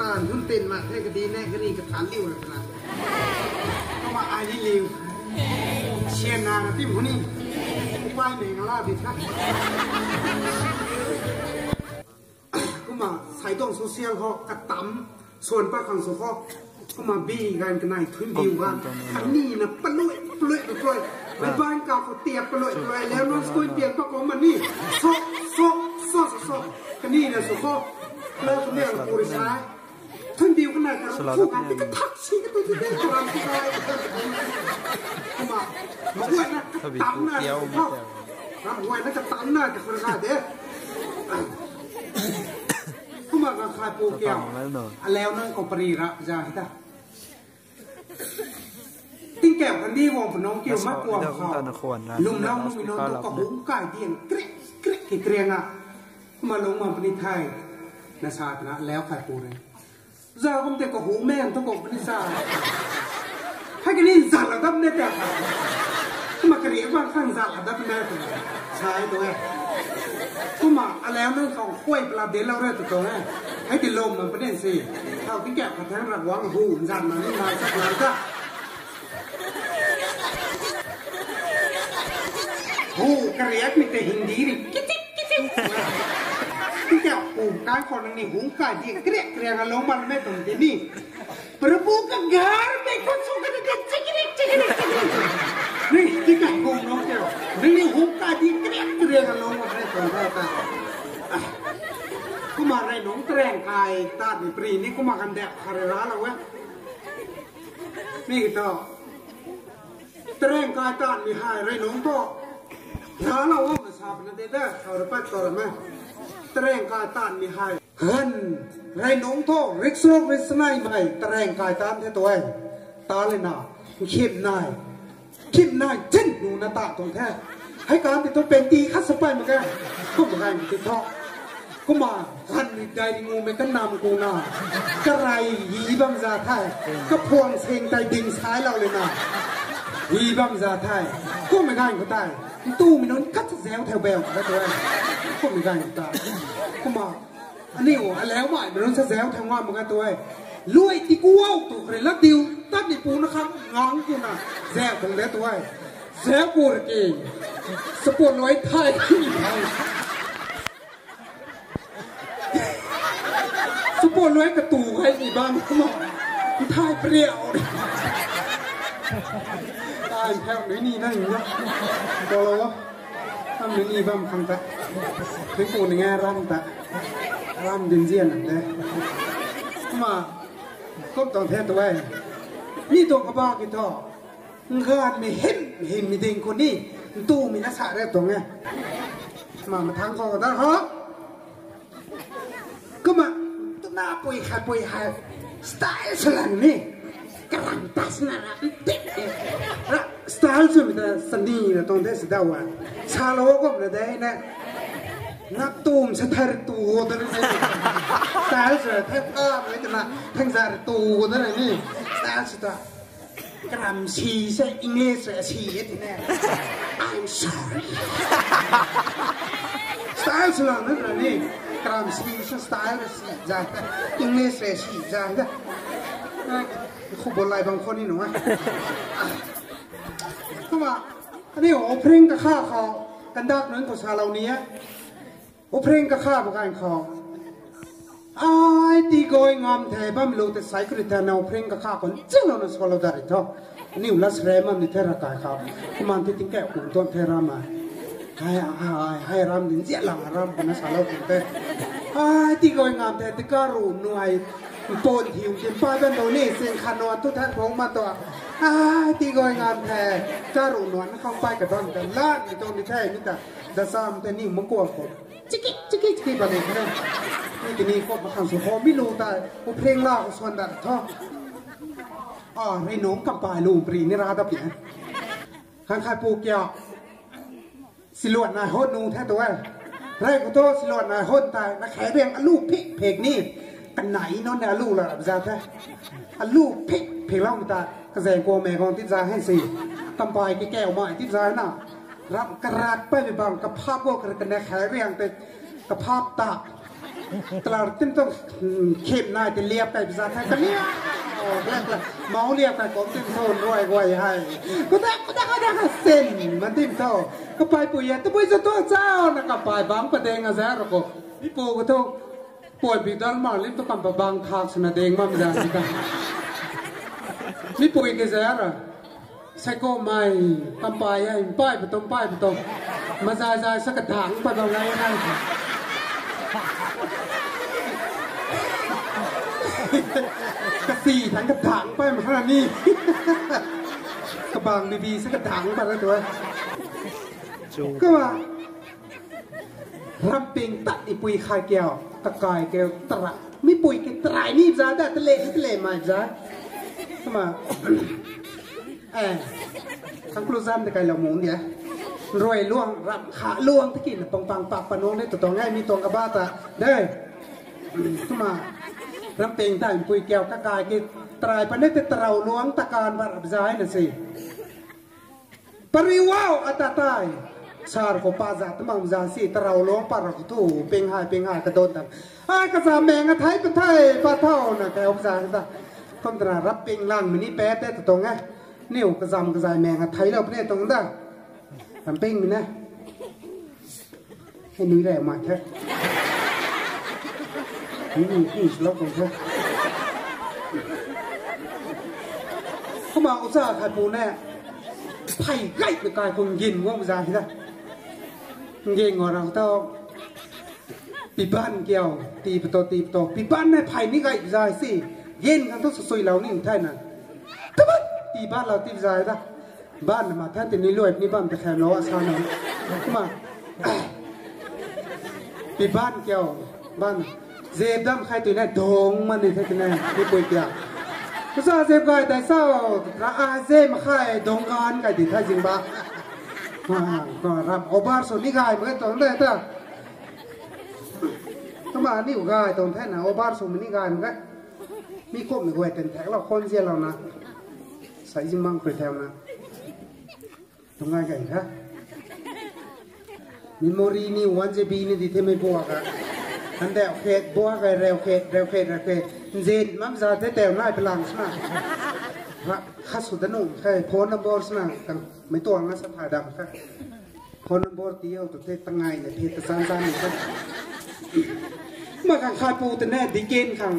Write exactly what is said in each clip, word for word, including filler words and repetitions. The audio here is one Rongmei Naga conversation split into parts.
Tan hun tin ma the kadi ne kari ka than liu ra kra. Kumna ai ni liu. Sian na na tim huni. Upai nei nga la di tha. Kumna sai tuang social ho katam suan pa khang sw ho. Kumna bi gan kanei thun biu gan. Kani na palui palui palui. Bai ban ka ko tiap palui palui. Leu non school pian pa ko ma ni. So so so so so. Kani na sw ho. Leu kani na puri sai. Thun diu kanei ka thu kan ti ka thak si ka tu tu de ka ram ti kai. Kumna ma guay na ka tam na. Ram guay na ka tam na ka phur ka de. Kumna ka khai pu kiau. Aleu nang ko pari ra ja hita. Tingkau kan di wang panong kiu mak kuang khou. Lum lau nung mi nung tu ka hung kai diang krek krek ki kreng a. Kumna lung ma pani thai. Na sa tana leu khai pu re. Za kum te ka hung meng tu ko pani sa. Hai kani zat la dap ne te. Kumna kari bang khang zat la dap ne tu. Sai tu e. Kumna aleu nung khou khuay pala de lau re tu tu e. Hai ti lom ma pani si. Thau ti kap ka thang ra wang hu zat ma ni na sa la da. Hu kariak ni te Hindi ri. Kitik kitik. Ti kya hu kai khou nang ni hung kai di kriak kriak along man me tum ti ni. Prabhu ka ghar mein khusu ka ni chikrik chikrik chikrik. Ni ti kai hu nong kya. Nang ni hung kai di kriak kriak along man me tum ta ta. Kumna rei nung treng kai ta ni pri ni kumna kan dek khare ra la we. Mi ki to. Tareng kai taan mi hei rei nungc thu. Laa lou o, na sa puna de de, khou rui pat tou ra me. Tareng kai taan mi hei. Han, rei nungc thu, rickshaw, rickshaw nai mei, tareng kai taan the tu e. Ta le na, nkhim nai. Nkhim nai, chin nu na ta tuang the. Hei kan ti tu panty khat sa pai mak ge. Kum gai ti thu. Kumna, han ni dai ri ngu mei ka nam ku na. Ka rei yi bam za thei. Ka phuang seng tai ding sai lou le na. Yi bam za thei. Kum mei gan khou tei. Ntu mi nunc khat sa zau thau bau ka tu e. Kum mei gan khou tei. Kumna, aniu, aleu mai mi nunc sa zau thau ngam ka tu e. Lui ti kuau tu kre la diu. Tat ni pu na khang ngang ku na. Zau thau le tu e. Zau ku ra ki. Support lui thai. Support lui ka tu hai ni bam kumna. Nthai priau. Tai pheu ni ni nang ni. Ko lo. Tam ni ni bam khang ta. Ni ko ni nga ram ta. Ram din zian nang de. Kumna. Kum tuang the tu e. Ni tuang ka ba ki thu. Ngan mi him, him mi ding khou ni, ntu mi na sa re tuang e. Ma, mathang khou da ho. Kumna, tu na pui khai pui hai, style sw lan ni. Karang ta sw na ra, ntik ni. Ra, style sw mi ta sa ni na tuang de si da wa. Sa lou kum na de ne. Nak tum sa thar tu da na. Style sw thar ta mi ta na, thang za tu da na ni. Style sw ta. Karam si se English rui si e ti ne. I'm sorry. Style sw lang na ra ni. Karam si se style rui si za. English rui si za. Khou bo lai bang khou ni nung a. Kumna, aniu offering kakha khou, kandak nunc khou sa lou ni e. Offering kakha bu kan khou. Ai, ti goi ngam the bam lu te sai kri the na offering kakha khou nching lou na swallow da ri tho. Aniu la sre mam ni the ra kai khou. Kuman ti tingkauh kum tuan the ram a. Hai, hai, hai ram din ziat lang ram na sa lou kum the. Ai, ti goi ngam the, ti ka ru nuai. Pon thiu tin pa dan do ni, sing khan no tu than phong ma to. Ai, ti goi ngam the. Ka ru nuan khang pai ka don ta. Lan ni to ni the, ni ta. Da sam te ni ma kuang khou. Chiki, chiki, chiki ba le khe. Ni tini khou ma khang sw khou mi lu ta. U phreng la u swan da tho. A, rei nung kam pai lu pri ni ra da pi. Khang khai pu kya. Siluat nai hon nu the tu e. Rei khou tu siluat nai hon tai. Na khai reng alu phik phik ni. Kanei nunc ni alu la rap za the. Alu phik phik lam ta. Kazeng kuang mei kuang ti za hen si. Kam pai ki keu mai ti za na. Ram karat pai mi bam kaphap ko kar kane khai riang te kaphap ta. Talar tim tu khim nai te liap kai biza thai kani. Mau liap kai kom tim tu ruai guai hai. Kuda kuda kuda ka sen man tim tu. Kapai pui ya tabui za tu chau na kapai bang pa deng a za ro ko. Mi pu ko tu. Pui bi dal ma lim tu kam pa bang thak suna deng mam za ni ka. Mi pui ke za ra. Sai ko mai, kam pai ai, pai pa tom, pai pa tom. Mazai zai sa ka dang pa dang lai nai. Kasi thang ka dang pa ma ni. Ka bang bi bi sa ka dang pa tu. Ka ba. Ramping tat i pui khai kiau, kakai kiau, tara. Mi pui ki tarai ni za da, tale, tale mai za. Kuma. Eh, conclusion de kai lo mung dia. Roi luang, ram kha luang tiki na pang pang pak panong de, tutong ai mi tuang kaba ta. De. Kuma. Ramping tat i pui kiau, kakai ki tarai pa ne te tarau luang takan ba rap za na si. Pariu au ata tai. Sar khou pa za tamang za si tarau long pa ra khou tu ping hai ping hai ka don dan. Ai ka za meng a thai pa thai pa thau na kai hop za ta. Kum tana rap ping lang mini pe te ta tong e. Niu ka zam ka zai meng a thai lo pne tong da. Ram ping mi na. Hei nui rei mai the. Nui nui nui slo kong the. Kumna usa khai pu ne. Phai gai na kai kung gin ngom za hi da. Gin ngom rang tau. Piban kiau, ti pato, ti pato. Piban ne phai ni gai za si. Gin kan tu sui lau ni thai na. Tabat, piban lau ti za da. Ban na ma than tini luai ni bam ta khan lo a sa na. Kumna. Pi ban kiau. Ban. Zep dam khai tui na dong man ni the tine. Ni pui kiau. Kusa zep gai dai sao. Ra a zep ma khai dong gan kai di thai zing ba. Ha, ko ram obar so ni gai ma tong dai ta. Kumna ni u gai tong the na obar so ni gai ma. Mi kum mi guay ten thek lo khon zia lo na. Sai zing mang pui theu na. Tung ngai kai kha. Memory ni one G B ni di the mei bua ka. Han deu khet bua kai reu khet reu khet reu khet. Nzin mam za the teu nai pelang sna. Kha su da num khai phone number sna tang mei tuang na sa thai dam kha. Phone number ti yau tu the tangai na phe ta san san ni kha. Ma kang khai pu te ne di ken kang.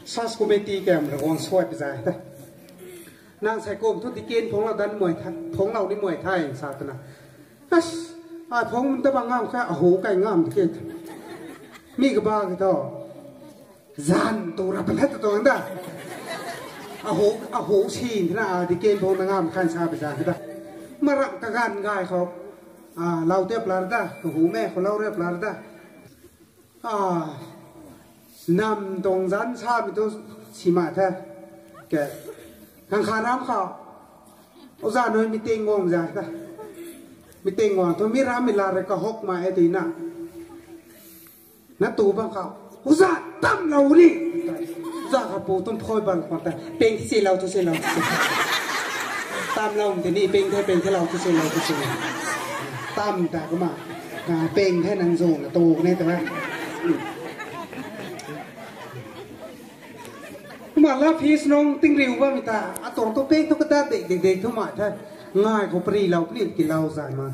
Sas committee kam ra wang suai pe zai ta. Nang sai kum thu tikin phungc lou dan muai the, phungc lou ni muai the sa twna. As, ai phungc ta bang ngam kha ahu kai ngam tikin. Mi kaba ki tho. Zan tu ra pan the tu tuang da. Ahu, ahu sin thina a tikin phungc na ngam khan sa bi zan da. Maram kagan gai khou. A, lou te plar da, kahu me khou lou re plar da. A, nam tuang zan sa mi tu si ma the. Ke, kang kha ram khou. Oza nui meeting guang za ta. Meeting guang tu mi ram mi la re kahok ma e tina. Na tu bang khou. Oza tam lou ni. Oza kha pu tum phoi bang khou ta. Peng si lou tu si lou. Tam lou tini peng the peng the lou tu si lou tu si lou. Tam ta kumna. A, peng the nang zu na tu ne ta. Kumna la fees nung ting riu bam ta, atuang tu pek tu kata dek dek dek tu ma the. Ngai khou pari lou puni ki lou zai ma.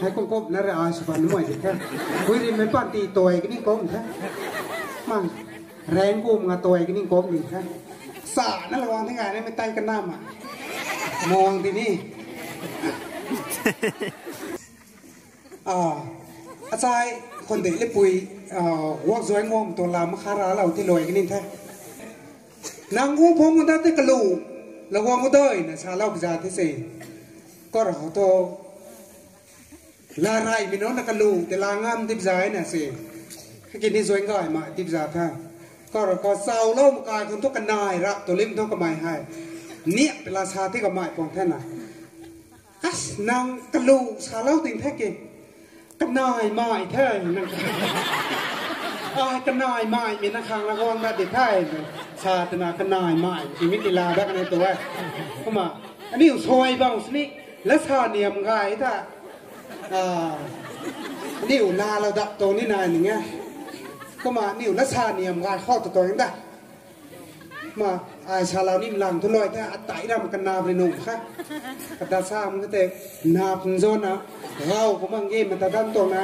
Hei kum kum na re ai sw ban muai dek the. Hui ri mei pan ti toi kani kum the. Ma, reng kum nga toi kani kum ni the. Sa na lou wang the ngai na mei tai kana ma. Mawang tini. A, achai khon de le pui, a, wak zuai ngam tu la ma kha ra lou ti loi kani the. Nang gu phung da te kalu, la wang gu doi na sa lou za te se. Kor ho to, la rai mi no na kalu, te la ngam dip zai na se. Kini zuai ngai ma dip za tha. Kor ho ko sau lou ma kai khun tu kanai ra, tu lim tu kamai hai. Niak pe la sa te kamai pong the na. As, nang kalu sa lou ding the ke. Kanai mai the, nang. Ai, kanai mai mi na khang na guang na di the. Sa tana kanai mai, ki mi ti la dak ne tu ai. Kumna, aniu soi bang sini, la sa niam gai ta. A, aniu la lou dak tu ni nai ning e. Kumna aniu la sa niam gay khou ta tuang da. Ma, ai salou nim lang thu luai the, atai ram kanap ri nung kha. Kata sa am kha tei, nap nzon na, gau kumna game ta dan tuang na.